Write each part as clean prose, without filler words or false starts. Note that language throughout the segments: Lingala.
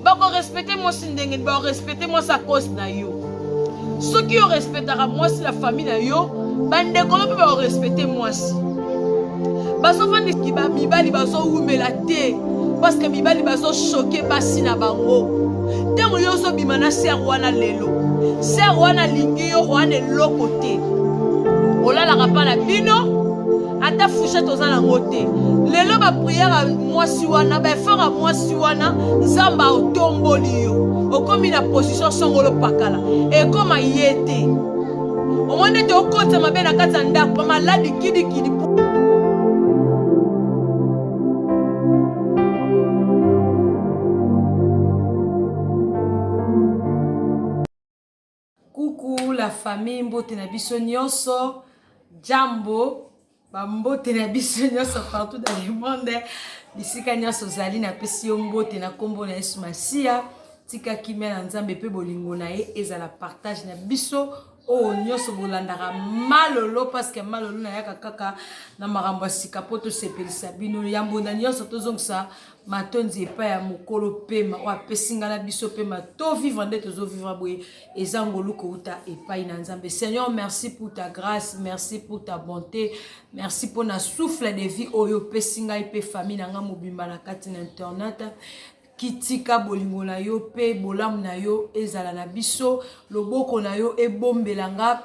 Bakorespecte mwasi ndenge nini? Bakorespecte mwasi a cause na yo. Soki yo respectaka mwasi na famille na yo, bandeko no mpe bakorespecte mwasi. Bazofandisi mibali bazowumela te parce que mibali bazochoke basi na bango. Ntango yo ozobima na sere wana lelo, sere wana alingi yo wana eloko te, olalaka mpa na bino ata fourchette oza nango te. Lelo bapriere ya mwasi wana, baeffort ya mwasi wana, Nzambe aotomboli yo, okomi na position songolo pakala, ekoma ye te. Omoni ete okotisa mabe na kati ya ndako, maladi kidikidi. Coucou la famille, mbote na biso nyonso, jambo, ba mbote na biso nyonso partout dans le monde, bisika nyonso ozali, napesi yo mbote na kombo na Yesu Masiya. Tika kimia na Nzambe pe bolingo na ye ezala partage na biso oyo nyonso bolandaka Malolo, parce que Malolo nayaka kaka na makambo ya sika po tosepelisa bino. Yambo na nyonso tozongisa matondi epai ya mokolo pema oyo apesi ngai na biso pema to vivre nde tozo vivre boye, eza ngolu kouta epai na Nzambe. Seigneur, merci pour ta grâce, merci pour ta bonté, merci pour na souffle de vie oyo opesi ngai pe famille na ngai mobimba na kati na internet. Kitika bolingo na yo pe bolamu na yo ezala na biso, loboko na yo ebombela nga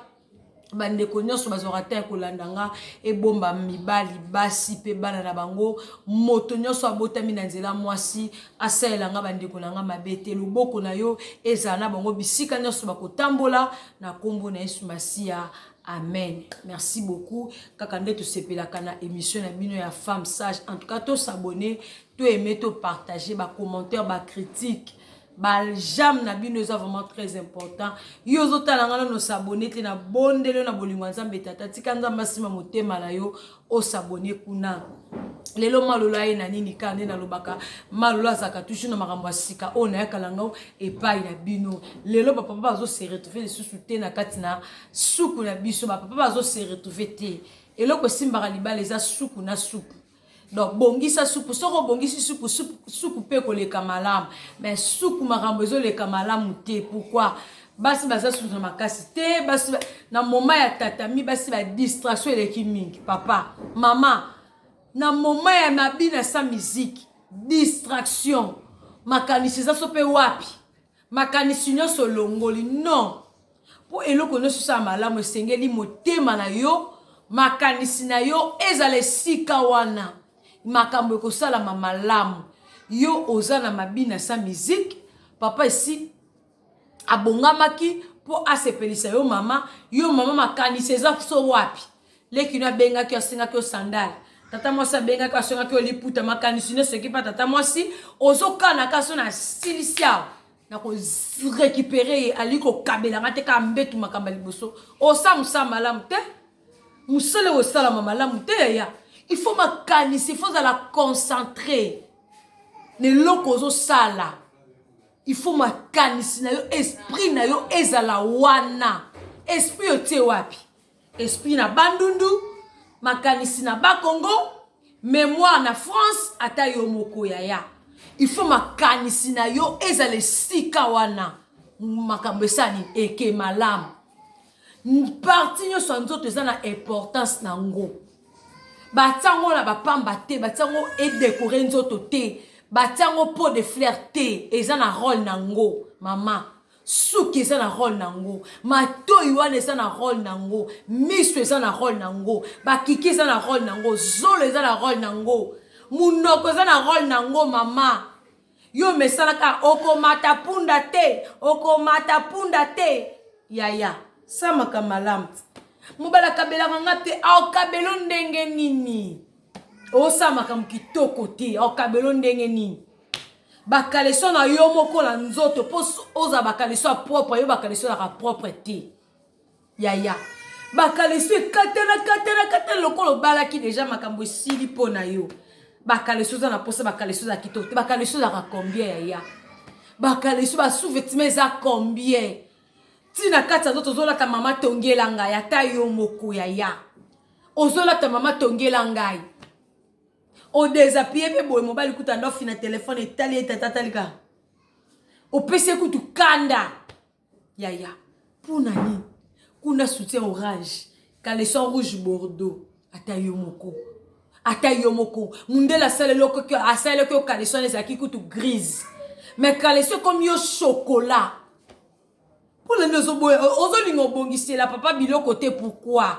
bandeko nyonso bazwaka temps ya kolanda nga, ebomba mibali, basi pe bana na bango. Moto nyonso abotami na nzela mwasi asalela nga bandeko na nga mabe te. Loboko na yo ezala na bango bisika nyonso bakotambola, na kombo na Yesu Masiya, amen. Merci beaucoup. Kaka nde tosepelaka na émission na bino ya Femme Sage. En tout cas, to s'abonner, to aimer, to partager, ba commentaire, ba critique, ba j'aime na bino eza vraiment très important. Yo ozotala nga nano s'abonner te, na bondelo na bolingo ya Nzambe tata, tika Nzambe asima motema na yo o s'abonner kuna. Lelo Malolo aye na nini ka nde nalobaka, Malolo azalaka toujours na makambo ya sika oyo nayaka na ngo epai na bino. Lelo ba papa bazo se retrouver lisusu te na kati na suku na biso, ba papa bazo se retrouver te. Eloko esimbaka libala eza suku na suku. Donc bongisa supu, soki obongisi supu, supu, supu pe koleka malamu. Mais suku makambo ezoleka malamu te. Pourquoi? Basi baza susu na makasi te, basi ba, na moment ya tatami basi ba distraction eleki mingi. Papa, mama, na moment ya mabina sans musique, distraction, makanisi eza so pe wapi? Makanisi nyonso olongoli non. Po eloko nyonso osala malamu esengeli motema na yo, makanisi na yo ezala esika wana. Makambo ekosalama malamu. Yo oza na mabina sans musique, papa esi abongamaki po asepelisa yo mama, yo mama makanisi eza so wapi? Leki no abengaki yo asengaki yo sandale, tata mwasi abengaki yo asengaki yo liputa, makanisi nyonso eki pa tata mwasi, ozokana ka so na silisi awa na ko récupérer ye, alingi kokabela nga te kaka mbetu makambo ya liboso. Osala mosala malamu te, mosala oyo osalama malamu te yaya. Il faut makanisi, il faut ozala concentré na eloko ozosala. Il faut makanisi na yo, esprit na yo ezala wana. Esprit otie wapi? Esprit na Bandundu, makanisi na Bakongo, mémoire na France, ata yo moko yaya. Il faut makanisi na yo ezala esika wana. Makambo esala nini? Eke malamu. Partie nyonso ya nzoto eza na importance na ngo. Batia ngo na bapamba te, batia ngo edekore nzoto te, batia ngo pot de fleur te, eza na rôle na ngo mama. Suki eza na rôle na ngo, matoyi wana eza na rôle na ngo, miso eza na rôle na ngo, bakiki eza na rôle na ngo, zolo eza na rôle na ngo, munoko eza na rôle na ngo mama. Yo mesalaka okomata punda te, okomata punda te. Yaya, samaka malamu. Mobali akabelaka nga te, akabelo ndenge nini? Osala makambo kitoko te, akabelo ndenge nini? Bakaleso na yo moko na nzoto po ozala bakaleso ya propre, yo bakaleso ezalaka propre te yaya. Bakaleso ekatana katana katana lokola obalaki deja makambo esili mpo na yo. Bakaleso oza na posa, bakaleso ezala kitoko te. Bakaleso ezalaka combien yaya? Bakaleso ba sous-vêtements eza combien? Ti na kati ya nzoto ozolata mama tongela ngai, ata yo moko yaya ozolata mama tongela ngai. O désappuyer pe boye mobali kuta ndofi na telefone etali ye tata tali ka. Opesi ye kutu kanda. Yaya, mpo na nini? Kuna soutien orange, caleçon rouge bordeaux, ata yo moko. Ata yo moko. Mundele asaleli yo, asalelaki yo caleçon ezalaki kutu grise. Mais caleçon ekomi yo chocolat. Mpo na nini ozoboya, ozolinga obongisela papa biloko te pourquoi?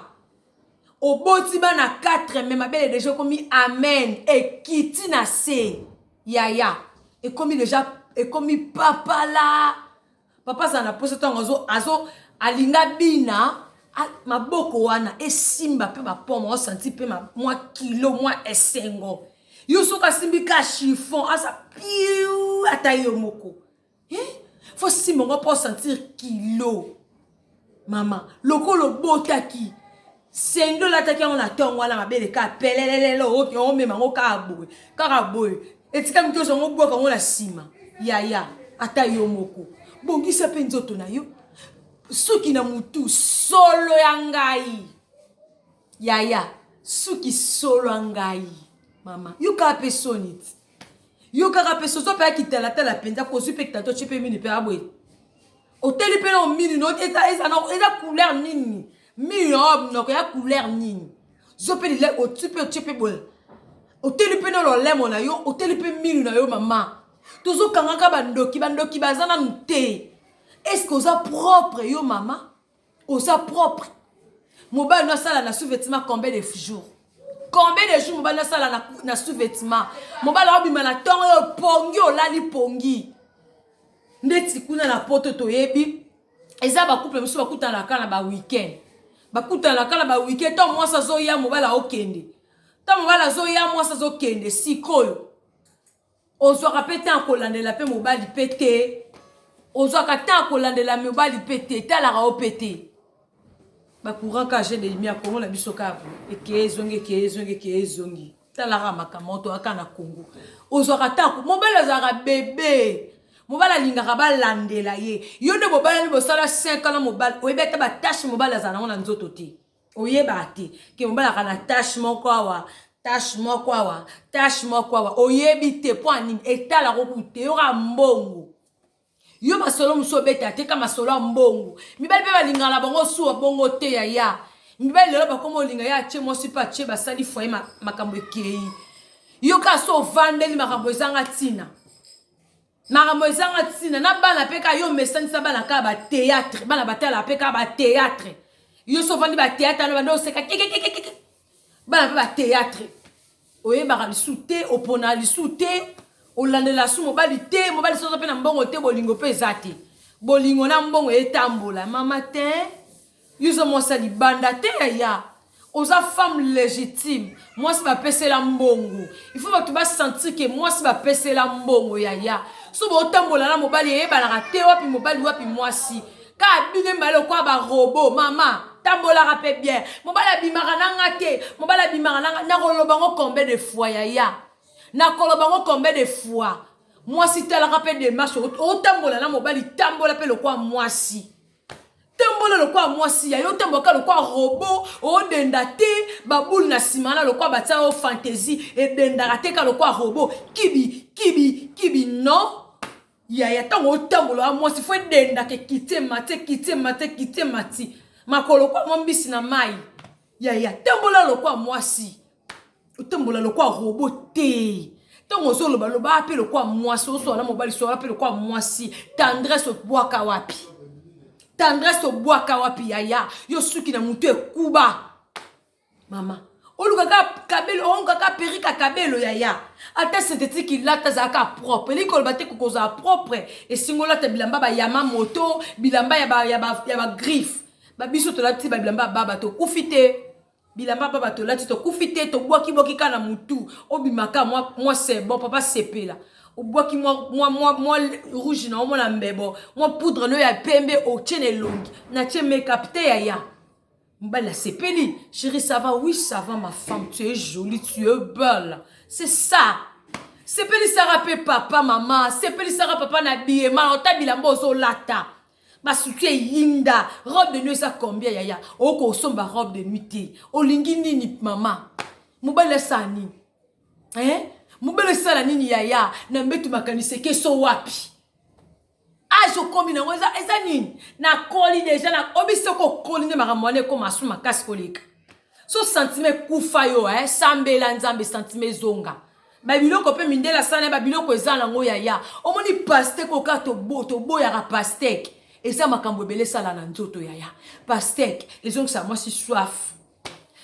Oboti bana 4 mais mabele deja ekomi amen ekiti na se. Yaya, ekomi deja ekomi papala. Papa azala na posa ntango azo azo alinga bina maboko wana esimba mpe bapome osanti mpe mwa kilo mwa esengo. Yo soki asimbi ka chiffon aza piu ata yo moko. Eh? Faut simba ngo mpo sentir kilo. Mama, lokola obotaki sendo olataki yango na ntongo wana mabele kaka pelelelele oki omema yango kaka boye kaka boye etika mike ozwa yango obwaka yango na nsima yaya ata yo moko bongisa mpe nzoto na yo suki na mutu solo ya ngai yaya suki solo ya ngai mama yoka mpe soni ti yo kaka mpe soso mpe akitalatala mpenza kozwi mpe kitata otye mpe mini mpe aboye oteli mpe na mini no eza eza eza couleur nini mini na monoko ya couleur nini zo mpe lile otye mpe otye mpe boye oteli mpe na lolemo na yo oteli mpe minu na yo mama tozokangaka bandoki bandoki baza nanu te est ce que oza propre yo mama oza propre mobali no asala na sous-vêtement combien de jours combien de jours mobali no asala na, na sous-vêtement mobali aobima na ntongo yo pongi olali pongi ndeti kuna na poto toyebi eza bacouple mosusu bakutanaka na baweekend bakutanaka na baweekend ntango mwasi azoya mobali aokende ntango mobali azoya mwasi azokende sikoyo Ozwaka pe temps ya kolandela pe mobali pe te. Ozwaka temps ya kolandela mobali pe te. Talaka yo pe te. Ba courant ka jeu de lumière Congo na biso kaka boye. Ekeye ezongi ekeye ezongi ekeye ezongi. Talaka makambo to aka na Congo. Ozwaka temps mobali azalaka bebe. Mobali alingaka balandela ye. Yo nde bobalani bosala 5 ans na mobali oyebi ata ba tache mobali azala nango na nzoto te. Oyebaka te ke mobali azalaka na tache moko awa tache moko awa tache moko awa oyebi te mpo ya nini etalaka kutu te yoka mbongo yo masolo mosusu obeta te ka masolo ya mbongo mibali mpe balingaka na bango suwa bongo te yaya mibali lelo bakoma olinga ye atie mwasi mpe atie basali foye makambo ekei yo kaka so ovandeli makambo ezanga ntina makambo ezanga ntina na bana mpe kaka yo omesanisa bana kaka bateatre bana batalaka mpe kaka bateatre yo so ovandi bateatre wana banda oseka kekekekeke bana mpe bateatre oyebaka lisu te oponaka lisu te olandela su mobali te mobali soza mpe na mbongo te bolingo mpe eza te bolingo na mbongo etambola mama te Yo oza mwasi ya libanda te yaya. Oza femme légitime. Mwasi bapesela mbongo. Il faut bato ba sentir que mwasi bapesela mbongo yaya. So botambola na mobali eyebanaka te wapi mobali wapi mwasi. Kaka bino mibale lokola ba robot mama tambolaka pe bien. Mobali abimaka na nga te. Mobali abimaka na nga nakoloba ngo combien de fois yaya. Nakoloba ngo combien de fois. Mwasi talaka pe demarche otambola na mobali tambola pe lokola mwasi. Tambola lokola mwasi ya yo tambola lokola robot odenda te baboule na nsima na lokola batia yo fantaisie edendaka te ka lokola robot kibi kibi kibi non yaya ntango otambola ya mwasi fo edendaka ekiti emati ekiti emati ekiti emati makolo lokola mwa mbisi na mai yaya tambola lokola mwasi otambola lokola robot te ntango ozoloba loba mpe lokola mwasi osola na mobali sola mpe lokola mwasi tendresse obwaka wapi tendresse obwaka wapi yaya yo suki na motu ekuba mama olukaka kabelo olukaka perika kabelo yaya ata synthétique ilata azalaka propre elingi koloba te kokozala propre esingi olata bilamba bayama moto bilamba ya bagriffe babiso tolati babilamba baba tokufi te bilamba baba tolati tokufi te tobwaki-bwaki kaka na mutu obimaka mwa, mwa c'est bon papa sepela obwaki mwa, mwa, mwa, mwa rouge na omona mbebo mwa poudre no ya pembe otie na elongi natie makeup te yaya mobali asepeli chérie ça va oui ça va ma femme tu es jolie tu es belle c'est ça sepelisaka mpe papa mama sepelisaka papa na biyema ota bilamba ozolata Ba soutien eyinda. Robe de nuit eza combien yaya? Oko osomba robe de nuit te. Olingi nini mama? Mobali asala nini? Eh? Mobali asala nini yaya? Na mbetu makanisi ekeso wapi? Age okomi nango eza, eza nini? Nakoli deja na obi soki okoli nde makambo wana ekoma su makasi koleka. So sentiment ekufa yo eh, sambela Nzambe sentiment ezonga. Ba biloko pe mindele asala ba biloko eza nango yaya. Omoni pastèque oka tobo toboyaka pastèque. Eza makambo ebele esala na nzoto yaya. Pastèque ezongisa mwasi soif.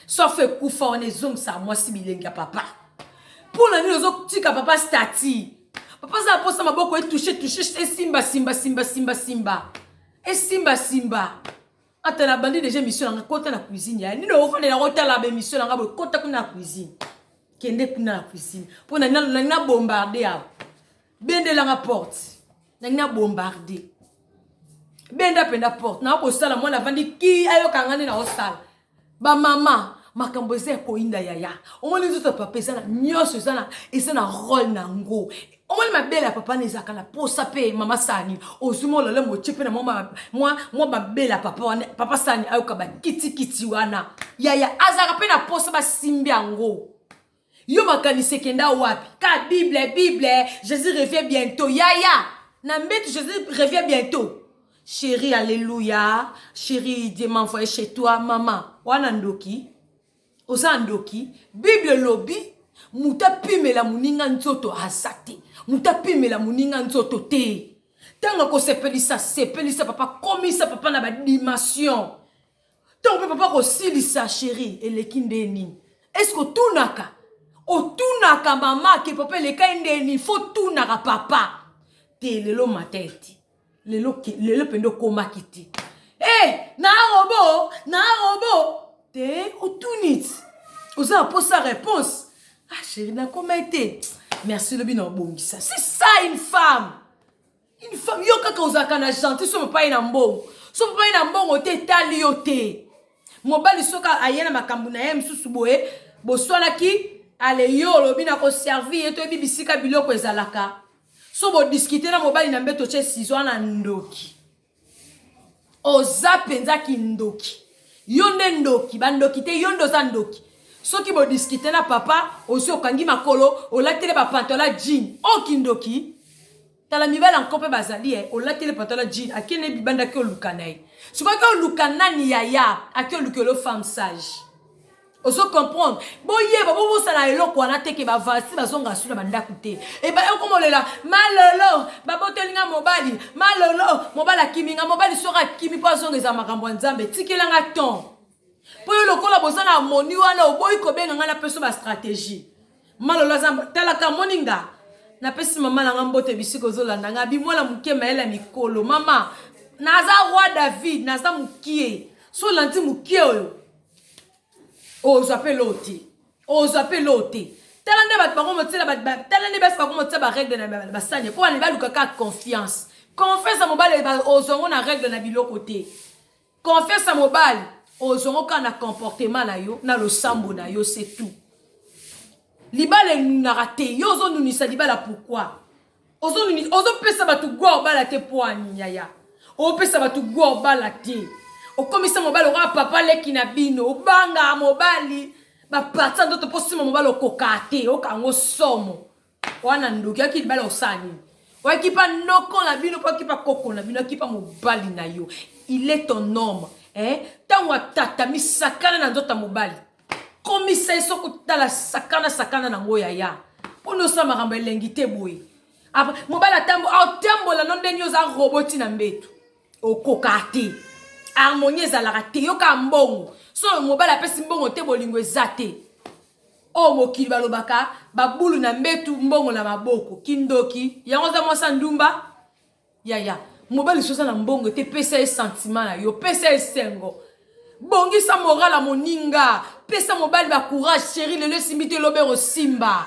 Soif ekufa wana ezongisa mwasi bilengi ya papa. Pona nini ozotika papa statut? Papa aza na posa maboko etouche touche esimba simba simba simba simba. Esimba simba. Ata na bandi deja émission nanga kota na cuisine ya nini ofandela kotala ba émission nanga boye kota kuna na cuisine. Kende kuna na cuisine. Pona na na bombarder awa. Bendelanga porte. Nangi na bombarder. Benda penda porte. Na kosala mwana avandi ki ayoka nga nde na osala. Ba mama makambo eza ya koyinda yaya. Omoni nzoto ya papa eza na nyonso eza na eza na role na ngo. Omoni mabele ya papa na ezalaka na posa pe mama sani. Ozwi mwa lolemo otie pe na mwa mwa mwa mabele ya papa wana papa sani ayoka ba kiti kiti wana. Yaya azalaka pe na posa basimbi yango. Yo makanisi ekenda wapi? Ka Bible, Bible, Jesus revient bientôt. Yaya, na mbetu Jesus revient bientôt. Chérie, alléluia. Chérie, Dieu m'a envoyé chez toi, maman. Wana ndoki. Oza ndoki. Bible lobi, moto apimela moninga nzoto aza te. Moto apimela moninga nzoto te. Ntango akosepelisa, sepelisa papa, komisa papa na ba dimension. Ntango mpe papa kosilisa chérie eleki nde nini? Est-ce que otunaka? Otunaka mama ke papa elekai nde nini? Faut tunaka papa. Te lelo matin te. Lelo lelo pende okomaki te. Eh, na robo, na robo. Te otuni ti. Oza na posa réponse. Ah chérie nakoma te. Merci lobi na obongisa. C'est ça une femme. Une femme yo kaka ozalaka na gentil so papa ye na mbongo. So papa ye na mbongo te etali yo te. Mobali soki aye na makambo na ye mosusu boye boswanaki ale yo olobi na koservi ye toyebi bisika biloko ezalaka. So bodiskite na mobali na mbeto otye sizo wana ndoki. Oza mpenza kindoki. Yo nde ndoki, bandoki te yo nde oza ndoki. Soki bodiskite na papa ozwi okangi makolo olatele ba pantola jean. O kindoki. Tala mibali yango mpe bazali eh, olateli pantalon jean akende libanda ake oluka na ye sikoyo ake oluka nani yaya ake oluka elo femme sage ozo comprendre boyeba bobosana eloko wana te ke bavasi bazonga su na bandako te eba okomolela malolo baboteli nga mobali malolo mobali akimi nga mobali soki akimi mpo azonga eza makambo ya nzambe tikela nga ton mpo yo lokola boza na harmonie wana oboyi kobenga ngai napeso ba stratégie Malolo aza talaka amoni nga napesi mama na nga mbote bisika ozolanda nga bi mwana moke mayele ya mikolo mama naza roi David naza mokie so olandi mokie oyo ozwa mpe loo te ozwa mpe loo te tala nde bato bango motiela tala nde basi bango motia baregle na basani mpo bana baluka kaka confiance confiance ya mobali ozwa yango na regle na biloko te Confiance ya mobali ozongo kaka na comportement na yo na losambo na yo c'est tout. Libala enunaka te yo ozonunisa libala pourquoi? Ozonuni ozopesa bato gwa obala te mpo nini yaya? Opesa bato gwa obala te. Okomisa mobali okoka papa leki na bino obanga mobali baparti ya nzoto mpo nsima mobali okokaa te okango somo. Wana ndoki aki libala osala nini? Okipa noko na bino mpo akipa koko na bino akipa mobali na yo. Il est ton homme. Eh? Ntango atata misakana na nzoto ya mobali. Komisa ye soki otala sakana sakana na ngo yaya. Mpo nde osala makambo elengi te boye. Après mobali atambo aotambola no ndenge oza robot na mbeto. Okoka te. Harmonie ezalaka te. Yoka mbongo. So mobali apesi mbongo te bolingo eza te. Oyo mokili balobaka babulu na mbetu mbongo na maboko kindoki yango aza mwasi ya ndumba yaya mobali soki aza na mbongo te pesa ye sentiment na yo pesa ye esengo bongisa moral ya moninga pesa mobali ba courage chéri lelo esimbi te lobi ekosimba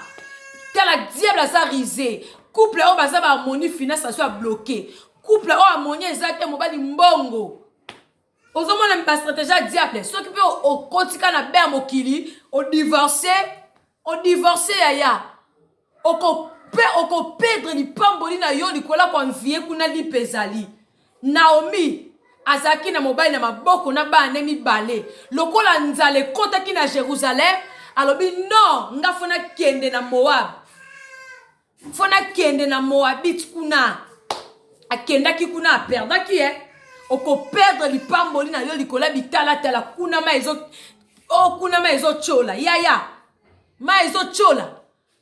tala diable aza rise couple oyo baza ba harmonie finance azo ya bloqué couple oyo harmonie eza te mobali mbongo ozomona ba stratégie ya diable soki mpe okotika na be ya mokili odivorce odivorce yaya okope okopedre lipamboli na yo likolo ya koanvie kuna lipa ezali naomi azalaki na mobali na maboko na bana ne mibale lokola nzala ekotaki na jerusalem alobi non nga fo nakende na moab fo nakende na moabite kuna. Akendaki kuna aperdaki eh. Okoperdre lipamboli na yo likolo ya bitalatala kuna mai ezo oh, kuna mai ezotyola yaya mai ezotyola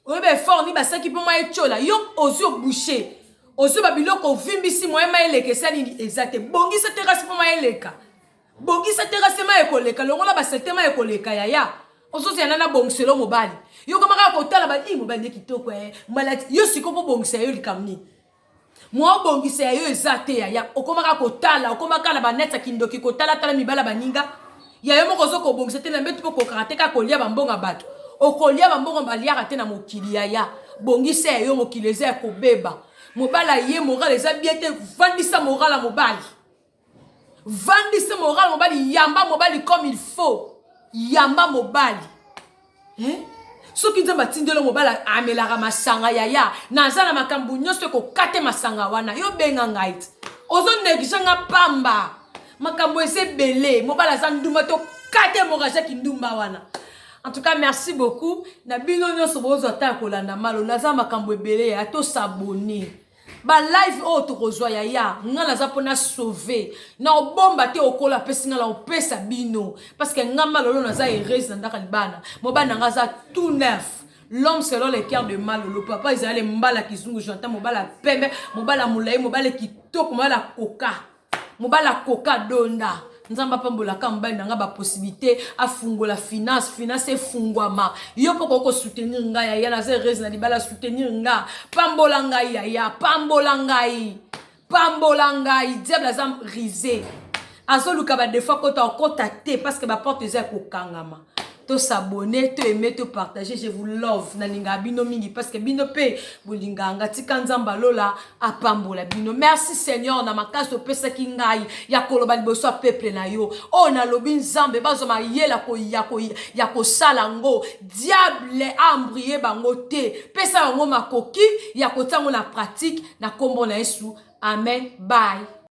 oyeba effort nini basalaki mpo mai etyola yo ozwi obouche ozwi babiloko ovimbisi moye mai eleka esa nini eza te bongisa terasi mpo mai eleka bongisa terasi mai ekoleka longola basete mai ekoleka yaya ozozela nana bongiselo mobali yo koma kaka kotala ba mobali nde kitoko eh mobali yo sikoyo mpo bongisa yo likambo nini mwa obongisa ya yo eza te yaya okoma kaka kotala okoma kaka na baneti ya kindoki kotalatala mibala baninga ya yo moko ozo kobongisa te na mbetu mpo kokaka te kaka kolia bambongo ya bato okolia bambongo baliaka te na mokili yaya bongisa ya yo mokili eza ya kobeba mobali aye moral eza bien te vandisa moral ya mobali vandisa moral mobali yamba mobali comme il faut yamba mobali eh? soki nzambe atindeli mobali amelaka masanga yaya naza na makambo nyonso ekokate masanga wana yo benga ngai ti ozo neglige nga pamba makambo eza ebele mobali aza ndumba tokate hémorragie kindumba wana en tout cas merci beaucoup na bino nyonso bozwa ata ya kolanda malo naza makambo ebele ya tosabone ba live oyo tokozwa yaya nga naza mpo na sauve na obomba te okola apesi nga na opesa bino parce que nga malolo naza heureuse na ndaka libana mobali na nga aza tout neuf l'homme selon le cœur de malolo papa ezali mbala kizungu jonathan mobali ya pembe mobali ya molai mobali kitoko mobali ya koka mobali akoka donda nzambe apambolaka mobali na ngai bapossibilité afungola finance finance efungwama yo mpo okoki kosoutenir ngai yaya naza heureuse na libala soutenir nga pambola ngai yaya pambola ngai pambola ngai diable aza rise azoluka badefo akota okota te parce que baporte eza ya kokangama to s'abonner to aimer to partager je vous love nalingaka bino mingi parce que bino mpe bolingaka nga tika nzambe alola apambola bino merci seigneur na makasi opesaki ngai ya koloba liboso ya peuple na yo oyo nalobi nzambe bazwa mayele ya kosala yango diable aembrie bango te pesa bango makoki ya kotia yango na pratique na nkombo na yesu amen bye.